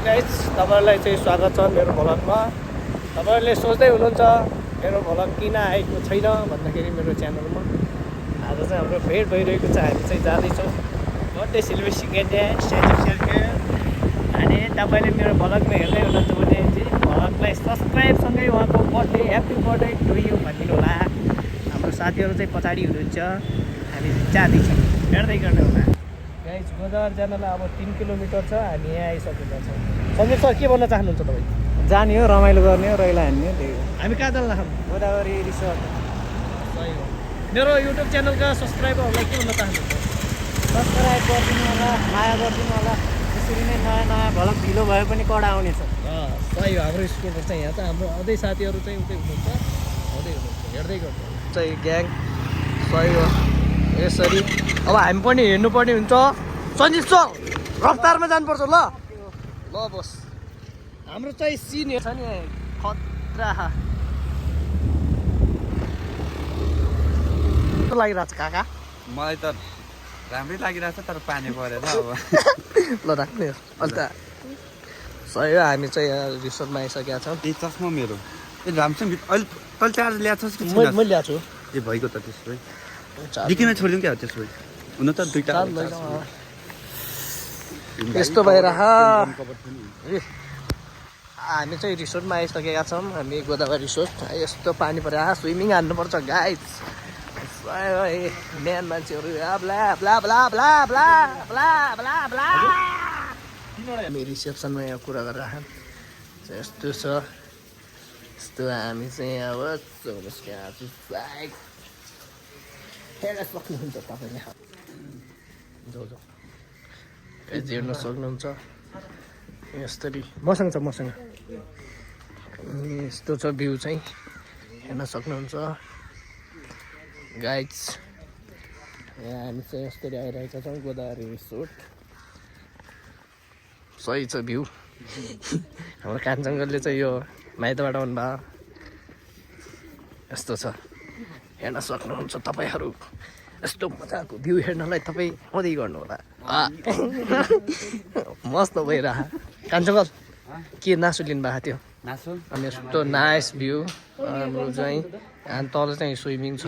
Guys तपाईहरुलाई चाहिँ स्वागत छ मेरो भ्लगमा। तपाईहरुले सोच्दै हुनुहुन्छ मेरो भ्लग किन आएको छैन भन्दाखेरि मेरो च्यानलमा आज चाहिँ हाम्रो भेट भइरहेको छ। हामी चाहिँ जाँदैछौँ बर्थडे सेलिब्रेसन गर्ने स्ट्याचु अनि तपाईले मेरो भ्लगमा हेर्दै हुनुहुन्छ भने चाहिँ भ्लगलाई सब्स्क्राइबसँगै उहाँको birthday happy birthday to you भनिदिनु होला। हाम्रो साथीहरू चाहिँ पछाडि हुनुहुन्छ, हामी जाँदैछौँ, हेर्दै गर्नु होला। गाइस गोदावरी जानलाई अब 3 किलोमिटर छ, हामी यहाँ आइसकेका छौँ। सञ्जीव सर के भन्न चाहनुहुन्छ तपाईँ? जाने हो, रमाइलो गर्ने हो, रैला हान्ने हो, त्यही हो। हामी कहाँ जान लाग्छौँ? गोदावरी रिसोर्ट। सही हो। मेरो युट्युब च्यानलका सब्सक्राइबरहरूलाई के भन्न चाहनुहुन्छ? सब्सक्राइब गरिदिनु होला, माया गरिदिनु होला। यसरी नै नयाँ नयाँ भ्लग ढिलो भए पनि कडा आउनेछ। सही हो। हाम्रो स्टुडेन्ट चाहिँ यहाँ चाहिँ हाम्रो अझै साथीहरू चाहिँ उतै हुनुहुन्छ, आउँदै हुनुहुन्छ, हेर्दै गर्नु चाहिँ ग्याङ। सही हो। यसरी अब हामी पनि हिँड्नुपर्ने हुन्छ। सञ्जीव सर रफ्तारमा जानुपर्छ ल। ल बस हाम्रो चाहिँ सिन छ नि खतरा लागिरहेको छ काका। मलाई त राम्रै लागिरहेछ तर पानी परेर अब ल राख्ने हो अन्त। सही हो। हामी चाहिँ यहाँ रिसोर्टमा आइसकेका छौँ। ए चस्मा मेरो ए राम्रोसँग अहिले तैँले चार्ज ल्याएको छस् कि मैले ल्याएको छु। ए भइगयो त त्यसो भए डिकीमा छोडिदिउँ क्या त्यसो भए। हुन त दुईवटा यस्तो भएर हामी चाहिँ रिसोर्टमा आइसकेका छौँ। हामी गोदावरी रिसोर्ट। यस्तो पानी पऱ्यो, स्विमिङ हान्नुपर्छ गाइस। म्यान मान्छेहरू हामी रिसेप्सनमा यहाँ कुरा गरेर यस्तो छ। यस्तो हामी चाहिँ अब हेर्न सक्नुहुन्छ तपाईँले, हेर्न सक्नुहुन्छ। यस्तरी मसँग छ, मसँग यस्तो छ भ्यू चाहिँ हेर्न सक्नुहुन्छ गाइड्स। यहाँ हामी चाहिँ यस्तरी आइरहेका छौँ गोदावरी रिसोर्ट। सही छ भ्यू। हाम्रो कान्छङ्गलले चाहिँ यो माइतबाट आउनुभयो। यस्तो छ, हेर्न सक्नुहुन्छ तपाईँहरू। यस्तो मजाको भ्यू हेर्नलाई तपाईँ आउँदै गर्नु होला। मस्त भइरह कान्छङ्गल के नासु लिनुभएको थियो? नासो अनि यस्तो नाइस भ्यू। हाम्रो चाहिँ अनि तल चाहिँ स्विमिङ छ,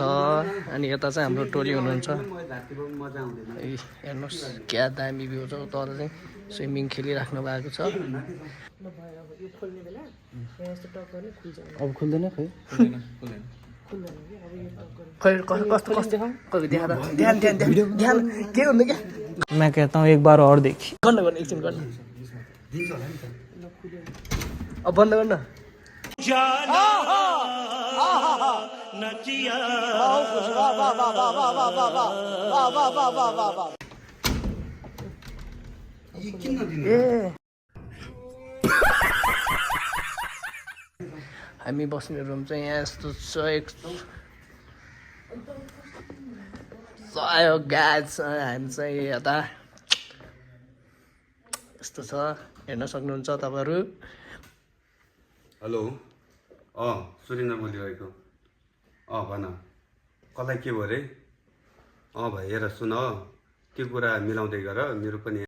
अनि यता चाहिँ हाम्रो टोली हुनुहुन्छ। हेर्नुहोस् क्या दामी भ्यू छ। तल चाहिँ स्विमिङ खेलिराख्नु भएको छ। अब खुल्दैन खै। कस्तो कस्तो ध्यान ध्यान ध्यान ध्यान के हुनु क्या? मैं कहता हूँ एक बार और देखी। गर्नु गर्नु एकछिन गर्नु। अब बन्द गर्न। हामी बस्ने रुम चाहिँ यहाँ यस्तो छ। सहयोग गाज हामी चाहिँ यता यस्तो छ, हेर्न सक्नुहुन्छ तपाईँहरू। हेलो सुरेन्द्र बोलिरहेको। भन कसलाई के भयो अरे? भाइ हेर सुन, त्यो कुरा मिलाउँदै गर। मेरो पनि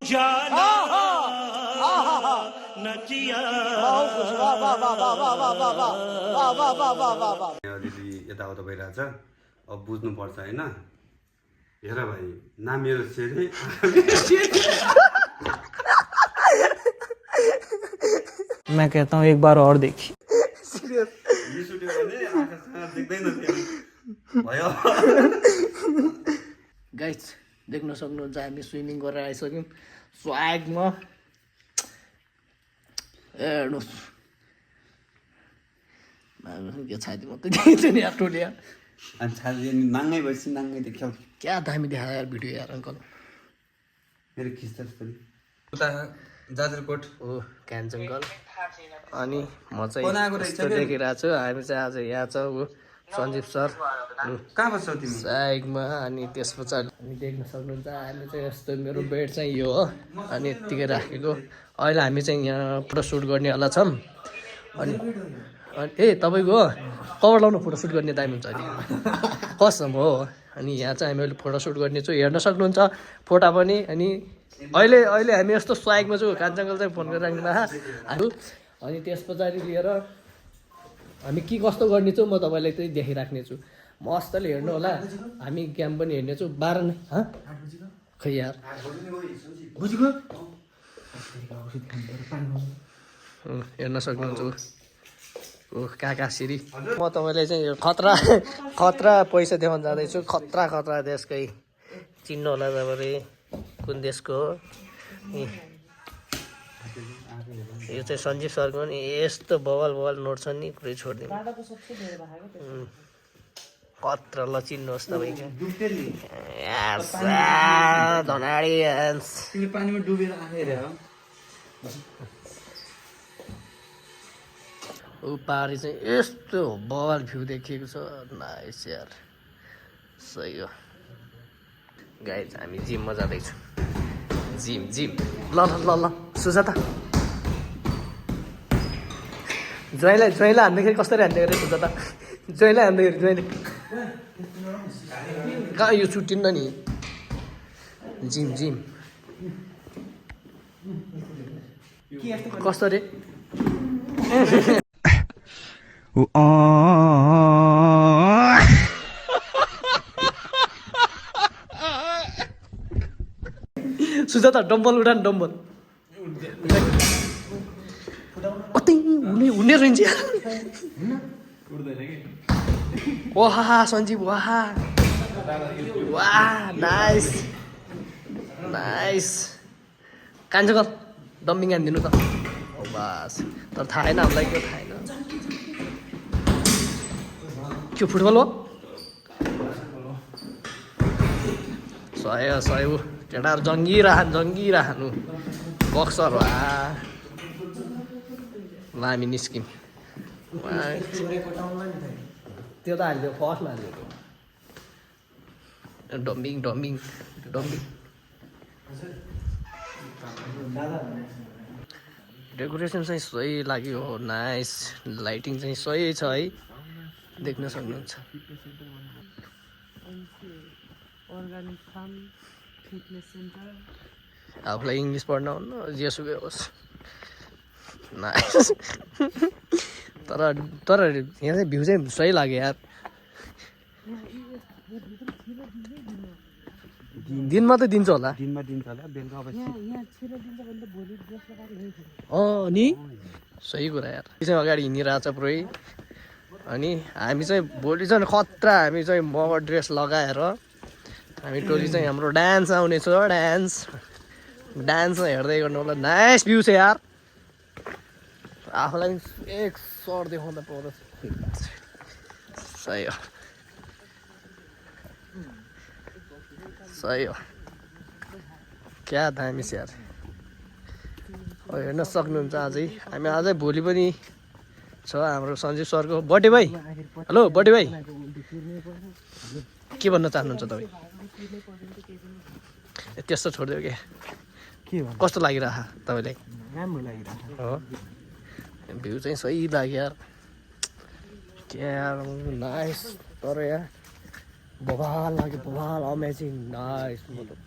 अलिअलि यताउता भइरहेछ। अब बुझ्नुपर्छ होइन। हेर भाइ ना मेरो सेरे मैं कहता हूँ एक बार और देखी। गाइस देख्न सक्नुहुन्छ हामी स्विमिङ गरेर आइसक्यौँ स्वागमा। हेर्नुहोस् के छाती मात्रै देखिन्छ नि यार टोली यार। अनि छाती नाङ्गै भएपछि नाङ्गै देख्छौ। क्या दामी देखायो यार भिडियो यार अङ्कल। मेरो खिच्दा उता जाजरकोट हो कान्छङ्गल। अनि म चाहिँ यस्तो देखिरहेको छु। हामी चाहिँ आज यहाँ छ ऊ सञ्जीव सर कहाँ बस्छौ तिमी? साइकमा। अनि त्यस पछाडि हामी देख्न सक्नुहुन्छ हामी चाहिँ यस्तो मेरो बेड चाहिँ यो हो, अनि यत्तिकै राखेको। अहिले हामी चाहिँ यहाँ फोटो सुट गर्नेवाला छौँ। अनि ए तपाईँको हो कभर लाउनु फोटो सुट गर्ने दामी हुन्छ नि कसम हो। अनि यहाँ चाहिँ हामी अहिले फोटोसुट गर्नेछौँ, हेर्न सक्नुहुन्छ फोटा पनि। अनि अहिले अहिले हामी यस्तो स्वागमा छु, कान्छाङ्कल चाहिँ फोन गरिराख्नु हामी। अनि त्यस पछाडि लिएर हामी के कस्तो गर्नेछौँ म तपाईँलाई त्यही देखिराख्नेछु। मस्तले हेर्नु होला, हामी क्याम्प पनि हेर्नेछौँ 12 नै खै यार हेर्न सक्नुहुन्छ काकाश्री। म तपाईँलाई चाहिँ खतरा खतरा पैसा देखाउन जाँदैछु, खतरा खतरा देशकै। चिन्नु होला तपाईँले कुन देशको हो। यो चाहिँ सञ्जीव सरको नि यस्तो बवाल बवाल नोट छन् नि, पुरै छोडिदिनु। खतरा ल चिन्नुहोस् तपाईँको धनाडी पानीमा डुबेर आएर पारी चाहिँ यस्तो बवाल भ्यू देखिएको छ। नाइस यार, सही हो गाइज। हामी जिममा जाँदैछौँ, जिम जिम। ल ल ल ल सुजाता ज्वाइँलाई हान्दाखेरि कसरी हान्ने गरे सुजाता? ज्वाइँलाई हान्दाखेरि ज्वाइँले कहाँ यो छुट्टिन्न नि। जिम जिम कस्तो रे? सुजाता डम्बल उठान, डम्बल हुने रहन्छ। वाह सञ्जीव, वाह वाह, नाइस नाइस। कान्छाङ्कल डम्बिङ हानिदिनु त बस। तर थाहा छैन हामीलाई, त्यो थाहा छैन। के फुटबल हो? सय सय केटाहरू जङ्गिरहनु बक्सर वा। ल हामी निस्क्यौँ। त्यो त हालिदियो फर्स्टमा हालिदियो। डम्बिङ डम्बिङ डम्बिङ। डेकोरेसन चाहिँ सही लाग्यो, नाइस। लाइटिङ चाहिँ सही छ है, देख्न सक्नुहुन्छ। आफूलाई इङ्ग्लिस पढ्न हुन्न, जेसुकै होस्। नाइस। तर यहाँ चाहिँ भ्यू चाहिँ सही लाग्यो यार। दिनमा त दिन्छ होला, बेलुका नि सही कुरा यार। चाहिँ अगाडि हिँडिरहेको छ पुरै। अनि हामी चाहिँ भोलि चाहिँ खतरा, हामी चाहिँ मगर ड्रेस लगाएर हामी टोली चाहिँ हाम्रो डान्स आउनेछ। डान्स हेर्दै गर्नु होला। नाइस भ्यू छ यार। आफूलाई एक सर देखाउँदा पर्छ। सही हो सही हो, क्या दामी छ यार। हेर्न सक्नुहुन्छ अझै हामी अझै भोलि पनि छ हाम्रो सञ्जीव सरको बर्थडे। भाइ हेलो बर्थडे भाइ, के भन्न चाहनुहुन्छ तपाईँ? त्यस्तो छोडिदियो क्या, कस्तो लागिरह तपाईँलाई? राम्रो लागिरहेको हो, भ्यू चाहिँ सही लाग्यो यार। क्या यार नाइस। तर यार बवाल लाग्यो, बवाल अमेजिङ नाइस। मतलब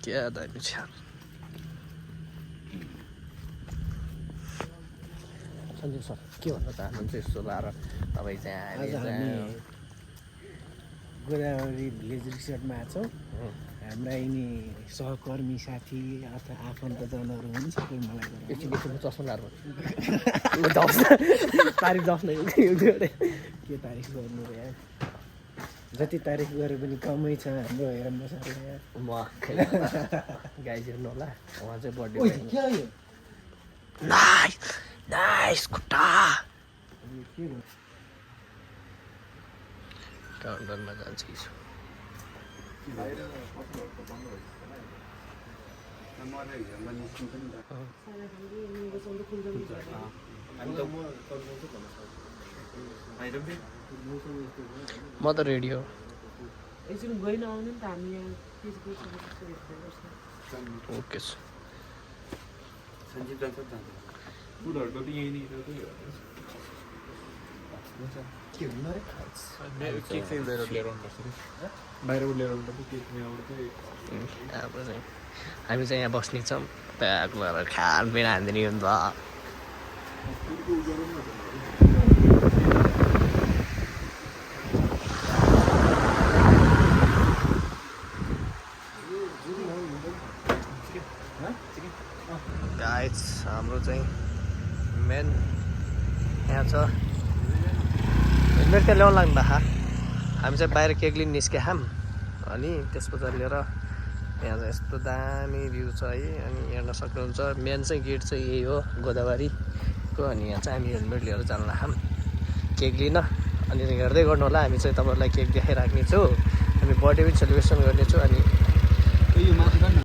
क्या दामी छ। सञ्जीव सर के भन्न चाहनुहुन्छ यस्तो लाएर तपाईँ चाहिँ? गोदावरी भिलेज रिसोर्टमा आएको छौँ। हाम्रा यिनी सहकर्मी साथी अथवा आफन्तजनहरू हुन्, सबै मलाई एकछिन चस्मा लाएर तारिफ दस नै के तारिफ गर्नु रे यार। जति तारिफ गरे पनि कमै छ हाम्रो। हेर मसँग म गाई हेर्नु होला, उहाँ चाहिँ बर्थडे। के हो यो? नाइस नाइस खुट्टा। काउन्टरमा जान्छ कि म त रेडी हो। एकछिन गइन आउनु नि त हामी यहाँ ओके सञ्जीव जान्छ फुलहरूको त यहीँ निर के हुनु रे केक चाहिँ लिएर आउनुपर्छ कि बाहिरबाट लिएर आउनुपर्छ केक यहाँबाट चाहिँ अब चाहिँ हामी चाहिँ यहाँ बस्ने छौँ प्याक भएर खानपिना हान्दिने हो नि त गाइस हाम्रो चाहिँ मेन यहाँ छ हेलमेट त्यहाँ ल्याउनु लाग्नु भएको हामी चाहिँ बाहिर केक लिन निस्के हाम अनि त्यस पछाडि लिएर यहाँ चाहिँ यस्तो दामी भ्यू छ है अनि हेर्न सक्नुहुन्छ मेन चाहिँ गेट चाहिँ यही हो गोदावरीको अनि यहाँ चाहिँ हामी हेलमेट लिएर जान लाग्छौँ केक लिन अनि हेर्दै गर्नु होला हामी चाहिँ तपाईँहरूलाई केक देखाइराख्नेछु हामी बर्थडे पनि सेलिब्रेसन गर्नेछु अनि